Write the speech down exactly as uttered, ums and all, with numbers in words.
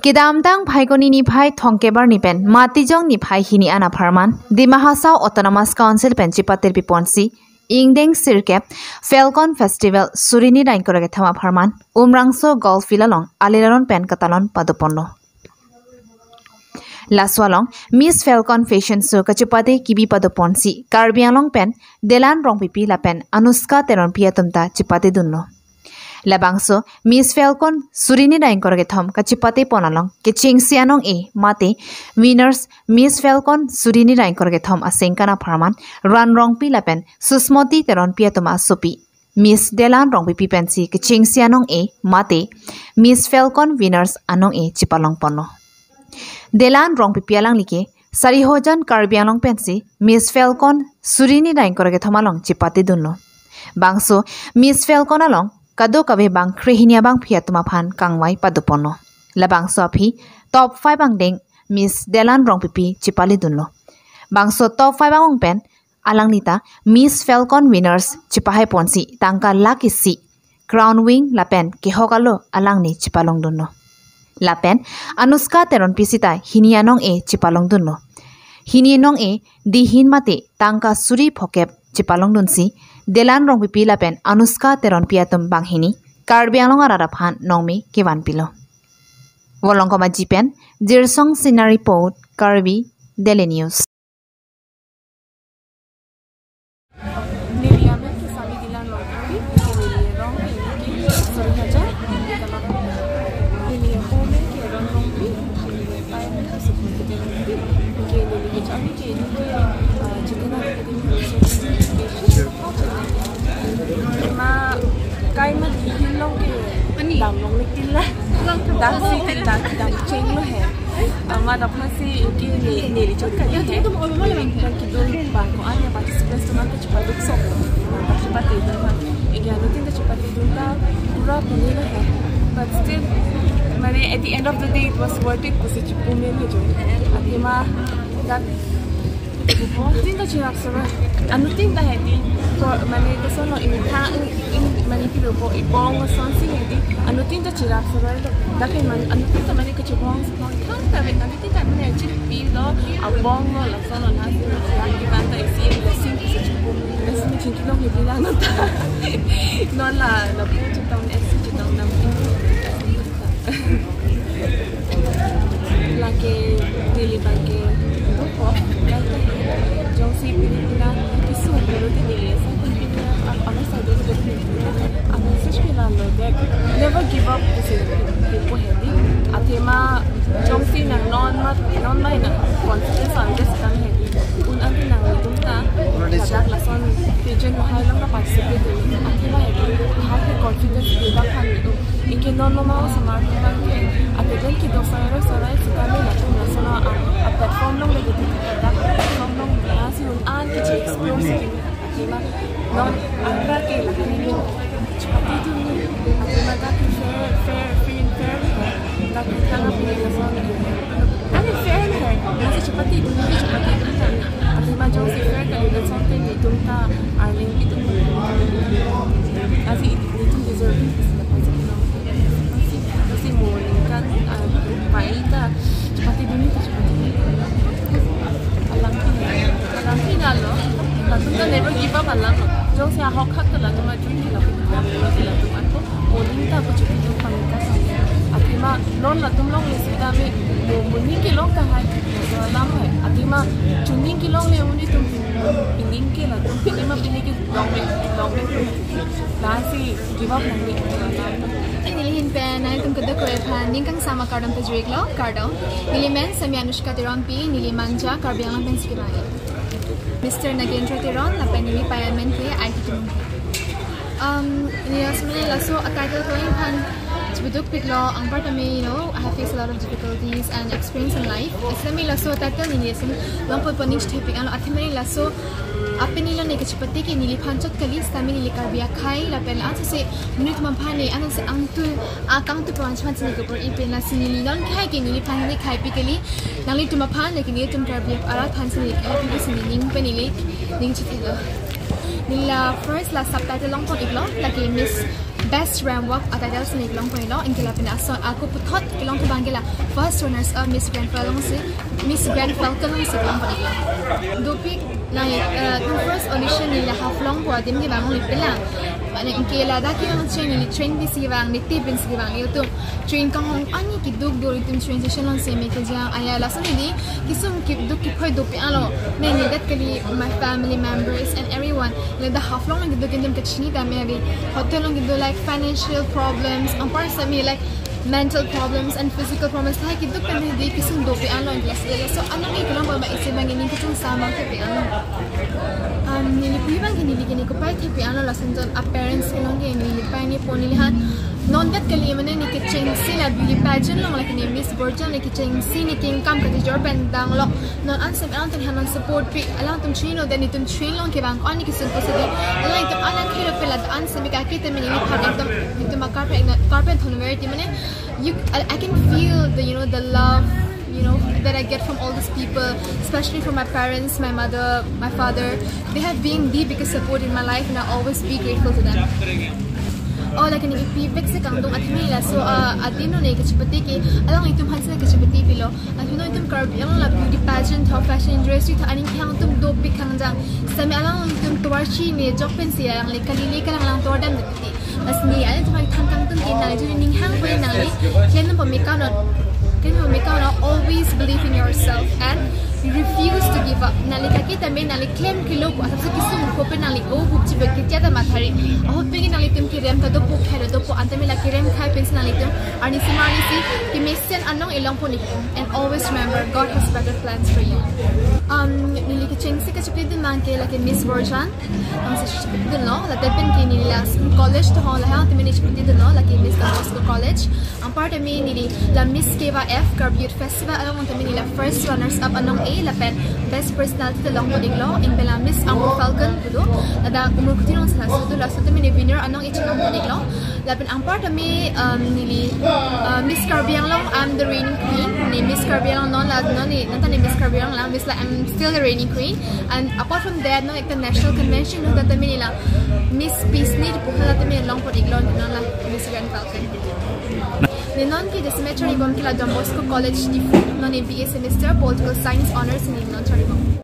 Kedamtang Phaikuni niphai thomkep arni pen Matijong niphai hini an apharman Dima Hasao Autonomous Council pen chipatirpi ponsi ingdeng sirkep Falcon Festival suri hini ra ingkoi ra kethom apharman Umrangso Golf Field along aliraron pen katalon padoponlo. Laso along Miss Falcon Fashion Show kachipate kebi padoponsi Karbi Anglong pen Delan Rongpipi lapen Anuska Teronpi atum ta chipatedunlo. Labangso Miss Falcon suri hini ra ingkoi ra kethom kachipatepon along kechengsi anong-e mate winners Miss Falcon suri hini ra ingkoi ra kethom asengkan apharman Ran Rongpi lapen Susmoti Teronpi atum asopi Miss Delan Rongpipi pensi kechengsi anong-e mate Miss Falcon winners anong-e chipalongponlo. Delan Rongpipi alangli ke sari hajar Karbi Anglong pensi Miss Falcon suri hini ra ingkoi ra kethom along chipatedunlo. Bangso Miss Falcon along kadokave bang krehini abangpi atum aphan kangvai padoponlo. Labangso aphi top five angdeng Miss Delan Rongpipi chipaledunlo. Bangso top five angdeng pen alangli ta Miss Falcon winners chipahaiponsi tangka lakh isi crown wing lapen kehok alo alangli chipalongdunlo. Lapen Anuska Teronpi sita hini anong-e chipalongdunlo. Hini anong-e dihin mate tangka suri phokep chipalongdunsi Delan Rongpipi lapen Anuska Teronpi atum banghini Karbi Anglong arat aphan nongme kevanpilo. Volongkom Aji pen Jirsong Sinari Pout, Karbi Daily News. Neli amen ke Sami Dilan Rongpipi, neli arong ke suri hajar. Neli apo amen ke Ran Rongpi, neli apai amen ke Sukmati Rongpi. Ke neli ke chami ke neli ke, ah, Jitendra Academy Research Institution. Ma kaima dihin along ke damlong le tila. Damsi tila, damchenglo he. Amat aphansi ke ne, neli chot kali he. Neli kedun bang ko-an ya participants atum ta chipaduk sok. Chipatedun ma. Ke anuttin ta chipatedun ta pura puni lo he. But still, mane, at the end of the day, it was worth it pusi chipumelo jo. Athema dak anuttin ta chirap sara. Anuttin ta hedi. Ko mane koson lo, imitha, in, in, mane pilo po, ibong asonsi hedi. Anuttin ta chirap sara lo. Dak ke mane anuttin ta mane kachibong asonsi thang ta vet, anuttin ta mane chirpi lo, abong lo, lason lo, nasi lo, chirap kevan ta isi blessing pusi chipum. Blessing chingki lo, ngi bilang ta. Non la, lapu chetong, isi chetong nam. Lake neli abang ke dukok, kaita jongsi pini pina kisu pulote neli asa pini pina, ah, ano side lo, ano message ke lalo dek, never give up pusi kipu hedi. Athema jongsi nang non ma, non ma nang confidence ante setame hedi. Un-an nangtum ta, ladak lason pageant lahai along ta participate hedi. Athema hedi, lahai ke confidence build up han hedi. Anke non loma osomar atum abang ke, ateten kedo sarai sarai setame latum lason a, a platform along le kedo, ladak platform along lasi un-an ke explore si. Athema non angra ke lahai ni chipatedun ni. Athema dak ke fair, fair, free and fair. Dak ke thang apni lason. Ani fair he, lasi chipatedun, chipatedun ta. Athema jongsi fair kali lason te netum ta arleng pitum. Lasi netum deserve. Lasi mo ningkan, ah, pai ta chipatedun, chipatedun. Alam, alam pinalo. Latum ta never give up alam. Jongsi ahok hak ta latum ajui ni latum ta, latum ako. Oling ta kuchuk kuchuk pangka sa. Athema non latum longle setame mo, moning kelong tahai, laso alam hai. Athema chuning kelongle monit atum, pining ke latum, pini ma pini ke longle, longle. Lasi give up nangne, laso alam. Neli ahin pen nangtum kadokave aphan ning kangsam akardom pajir-iklo, kardom. Neli men Sami Anuska Teronpi, neli Manja, Karbi Anglong pensi kevang-ik. Mister Nagendra Teron, lapen neli pai amen ke Aiti Timung. Um, neli asmene laso a title ko-an aphan chibuduk piklo, anparta me, you know, I have faced a lot of difficulties and experience in life. Asmene laso a title neli asmene longpon poning chithepik anlo, athema laso apini lo ne kachipate ke neliphan chot kali, setame neli Karbi akhei lapen la-an sose monit atum aphan ne, an sose angtu, akangtu pawan chman sini kupur ipen lasi neli non khei ke neliphan ne kheipi kali. Nanglitum aphan, lake nelitum Karbi arat aphan si neli kheipi pusi neli ning pen neli ning chithelo. Neli la first la subtitle longpon-iklo, lake Miss Best ramp walk a title si ne kelongpon-iklo, anke lapen ason ako puthot kelong ke abang ke la first runners up Miss Grand Falcon si, Miss Grand Falcon si kelongpon-iklo. Dopik na, eh, itum first audition neli la Haflong pu adim ke abang only pelang. Mane anke ladak ke nangcheng neli train pen si vang, ne tip pen si vang, itum train kanghon ani keduk do, itum train station along seme kejang. Aya lason neli kesung keduk kephoi dopik-anlo. Mane neli det kali, my family members and everyone. Ladak Haflong along kedo ke itum kachini tame ave. Hotel along kedo like financial problems, anparta seme like mental problems and physical problems. Lahai kedo pen hedi kesung dopik-anlo, class laso anong ke kelongpon abang isi abang ini kesung sama ke pe-anlo. Um, neli pu abang ke neli ke ne kopai thepi-anlo, lason ton a parents kelong ke neli pai ne pon neli han. Non det kali mane ne kechengsi la beauty pageant along, lake ne Miss Borjan ne kechengsi ne kengkam kachijor pen danglo. Non an seme alangtum han nang support pi, alangtum chinilo, then itum chinilo ke abang ko ani kesung pusi di. Alangtum an an khelo pe la an seme ka kita mene ni phan itum, itum a karpen, karpen thon ver ti mane. You, I, I can feel the, you know, the love, you know, that I get from all these people, especially from my parents, my mother, my father. They have been the biggest support in my life, and I'll always be grateful to them. Oh, lake ne pibek si kangdung athame laso, uh, adino ne kachepate ke, alanglitum han si kachepate pilo. Athino itum Karbi Anglong la beauty pageant tho, fashion industry tho, aning kehang atum dopik kangjang. Seme alanglitum tovar si ne jok pen si alangli kali le kalang lang tovar dam deti. Lasi ne, alanglitum aphan than kangtung ke nangli juni ning hang pen nangli klem nangpo mekang non. Klem nangpo mekang non, always believe in yourself and refuse to give up. Nangli kaki tame nangli klem kelo pu asap si kesung ko pen nangli o bup chibek ke tiata mathari. Ahut pen nanglitum kerem ta dopo, khelo dopo, anta me la kerem khai pen si nanglitum arni sima arni si kemesen anong kelongpon-ik. And always remember, God has better plans for you. Um, neli kechengsi kachepate abang ke lake Miss Borjan. Nang si chepate dunlo, lapen ke neli la college tho lahai tame ne chepate dunlo, lake Miss Don Bosco College. Anparta me neli la Miss Keva F Karbi Youth Festival along tame neli la first runners up anong-e lapen best personality ta longpon-iklo, anke la Miss Amur Falcon pu do, ladak Umrukhuti along si laso do, laso tame ne winner anong-e chelongpon-iklo. Lapen anparta me, um, neli, uh, Miss Karbi Anglong, I'm the reigning queen. Ne Miss Karbi Anglong non la, non ne, non ta ne Miss Karbi Anglong la, Miss la, I'm still the reigning queen. And apart from that, non ekta national convention do, ladak tame neli la Miss Peace ne pu, ladak tame longpon-iklo, non la Miss Grand Falcon. Ne non ke jasemet charlibom ke la Don Bosco College Diphu, non ne B A semester political science honors ne non charlibom.